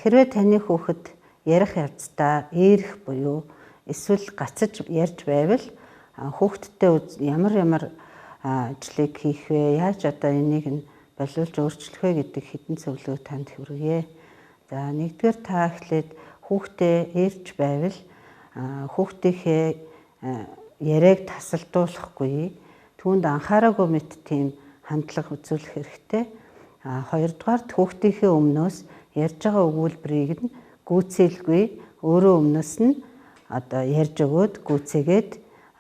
Хэрвээ таны хүүхэд ярих явцдаа ээрх буюу эсвэл гацаж ярьж байвал хүүхэдтэй ямар ямар ажлыг хийх вэ? Яаж одоо энийг нь болиулж өөрчлөх вэ гэдэг хэдэн зөвлөгөө танд хүргье. За, нэгдүгээр та эхлээд хүүхдээ ээрч байвал хүүхдийнхээ яриаг тасалдуулахгүй, түүнд анхаараагүй мэт тийм хандлага үзүүлэх хэрэгтэй. Хоёрдугаар, хүүхдийнхээ өмнөөс ярьж байгаа өгүүлбэрийг нь гүйцээлгүй, өөрөө өмнөөс нь одоо ярьж өгөөд гүйцээгээд,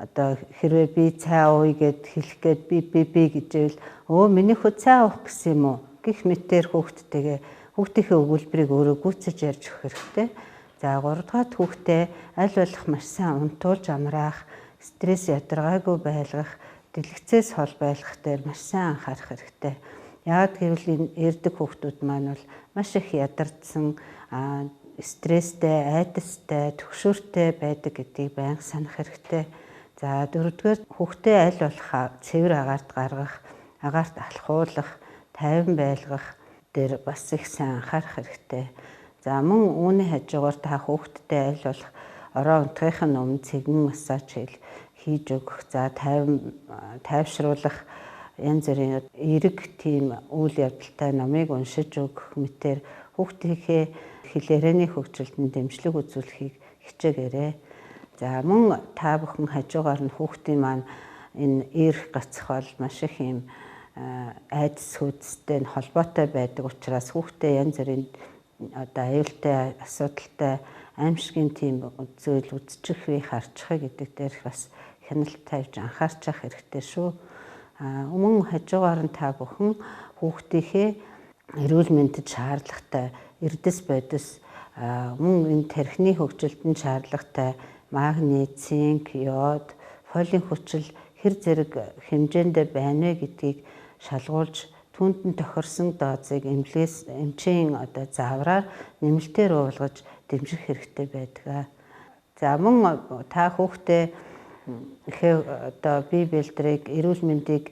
одоо хэрвээ би цай ууя гэд хэлэх гээд би би би гэжээвэл "Өө, миний хүү цай уух гэсэн юм уу?" гэх мэтээр хүүхдтэйгээ хүүхдийнхээ өгүүлбэрийг өөрөө гүйцэж ярьж өгөх хэрэгтэй. За, гуравдугаар, хүүхдээ аль болох маш сайн унтуулж амраах, стресс ядаргаагүй байлгах, дэлгэцээс хол байлгах дээр маш сайн анхаарах хэрэгтэй. Яагаад гэвэл энэ эрдэг хүүхдүүд маань бол маш их ядардсан, стресстэй, айдастай, түгшүүртэй байдаг гэдгийг байнга санах хэрэгтэй. За, дөрөвдүгээр, хүүхдээ аль болох цэвэр агаарт гаргах, агаарт алхуулах, тайван байлгах дээр бас их сайн анхаарах хэрэгтэй. За, мөн үүний хажуугаар та хүүхдтэй аль болох орой унтахын өмнө цэгэн массаж хийж өгөх, за, тайван тайвшруулах янз бүрийн эерэг тийм үйл явдалтай номыг уншиж өгөх мэтээр хүүхдийнхээ хэл ярианы хөгжилд нь дэмжлэг үзүүлэхийг хичээгээрэй. За, мөн та бүхэн хажуугаар нь хүүхдийн маань энэ эрх гацах бол маш их юм айдас хүйдэстэй нь холбоотой байдаг учраас хүүхдээ янз бүрийн одоо аюултай, асуудалтай, аймшгийн тийм зүйл үзчих үе харчихыг гэдэг дээр бас хяналт тавьж анхаарч явах хэрэгтэй шүү. Өмнө хажуугаар нь та бүхэн хүүхдийнхээ эрүүл мэндэд шаардлагатай эрдэс бодис, мөн энэ тархины хөгжилд нь шаардлагатай магний, цинк, йод, фолийн хүчил хэр зэрэг хэмжээндээ байна вэ гэдгийг шалгуулж, түүнд нь тохирсон дозыг эмнэлгээс эмчийн одоо заавраар нэмэлтээр уулгаж дэмжих хэрэгтэй байдаг. За, мөн та хүүхдээ одоо бие бэлдрийг, эрүүл мэндийг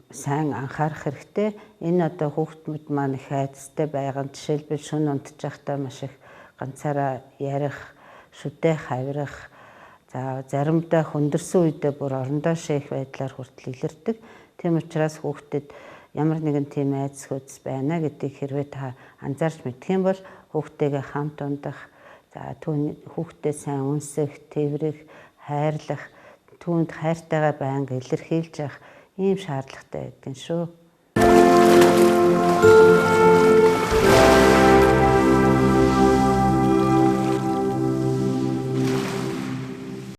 сайн анхаарах хэрэгтэй. Энэ одоо хүүхдүүд маань их айдастай байгаа. Жишээлбэл, шөнө унтж байхдаа маш их ганцаараа ярих, шүдээ хавирах, за, заримдаа хүндэрсэн үедээ бүр орондоо шээх байдлаар хүртэл илэрдэг. Тийм учраас хүүхдэд ямар нэгэн тийм айдас хүйдэс байна гэдгийг хэрвээ та анзаарч мэдэх юм бол хүүхдтэйгээ хамт унтах, за, түүний хүүхдээ сайн үнсэх, тэврэх, хайрлах, түүнд хайртайгаа байнга илэрхийлж явах ийм шаардлагатай байдаг шүү.